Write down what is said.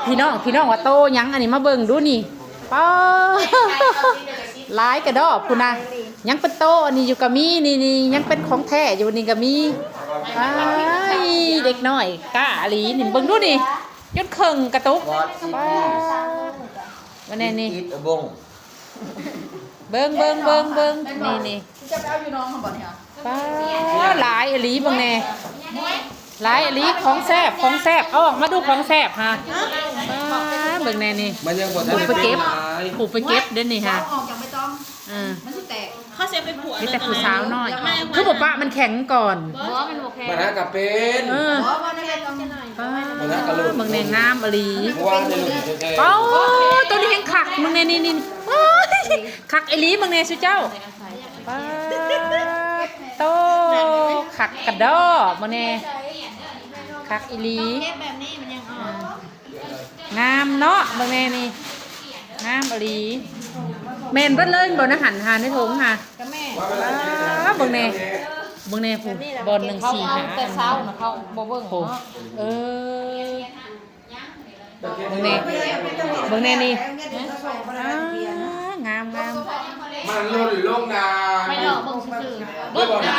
ພີ່ນ້ອງ ພີ່ນ້ອງວ່າໂຕຫຍັງອັນນີ້ ມາເບິ່ງດູນີ້ ປ້າ ຫຼາຍກະດອກພຸ້ນນະ ຍັງເປັນໂຕອັນນີ້ຢູ່ກະມີ ນີ້ໆ ຍັງເປັນຂອງແທ້ຢູ່ນີ້ກະມີ ອ້າຍ ເດັກນ້ອຍກ້າອີ່ຫຼີນີ້ ເບິ່ງດູນີ້ ຈົນເຄິ່ງກະຕຸກ ປ້າ ວ່າແນ່ນີ້ ອິດໆ ອະບົງ ເບິ່ງ ເບິ່ງ ເບິ່ງ ເບິ່ງ ນີ້ໆ ຈະໄປເອົາຢູ່ໜອງຫັ້ນບໍ່ນີ້ຫະ ປ້າ ຫຼາຍອີ່ຫຼີເບິ່ງແນ່ ຫຼາຍອີ່ຫຼີ ຂອງແຊບ ຂອງແຊບ ເອົາອອກມາດູຂອງແຊບຫາ ປ້າ ເບິ່ງແນ່ນີ້ ມັນຍັງບໍ່ທັນ ຜູ້ໄປເກັບ ຜູ້ໄປເກັບເດ້ນີ້ຫາ ເອົາອອກຈາກໃບຕອງ ເອີ ມັນຊິແຕກ ເຂົາຊິໄປຂົວ ມີແຕ່ຜູ້ສາວນ້ອຍ ຄືບໍ່ປະມັນແຂງກ່ອນ ບໍ່ ມັນບໍ່ແຂງ ມັນຫາກະເປັນ ເອີ ບໍ່ ບໍ່ໄດ້ໄປຕອງ ປ້າ ມັນຫາກະລຸ ເບິ່ງແນ່ ງາມອີ່ຫຼີ ເມື່ອວານນີ້ລຸແທ້ໆ ເອົ້າ ໂຕນີ້ແຮງຄັກ ເບິ່ງແນ່ ນີ້ໆ ໂອ້ຍ ຄັກອີ່ຫຼີ ເບິ່ງແນ່ຊຸເຈົ້າ ປາດໂຕ ຄັກກະດໍ້ ເບິ່ງແນ່ ຄັກອີ່ຫຼີ ເກັບແບບນີ້ມັນຍັງອອກ ງາມເນາະ ເບິ່ງແນ່ນີ້ ງາມອີ່ຫຼີ ແມ່ນເບິດເລີຍບໍ່ ໃນຫັ້ນຫາ ໃນຖົງຫາ ກະແມ່ນ ປ້າ ເບິ່ງແນ່ ເບິ່ງແນ່ພຸ້ນ ບ່ອນໜຶ່ງ ສີ່ ຫ້າ ແຕ່ເຊົ້ານະ ເຂົາບໍ່ເບິ່ງເນາະ ເອີ ເບິ່ງແນ່ ເບິ່ງແນ່ນີ້ ອ້າ ງາມໆ ມັນຫຼົ່ນລົງນາ ໄປເລາະເບິ່ງຊື່ໆ ບໍ່ບໍ່ນາ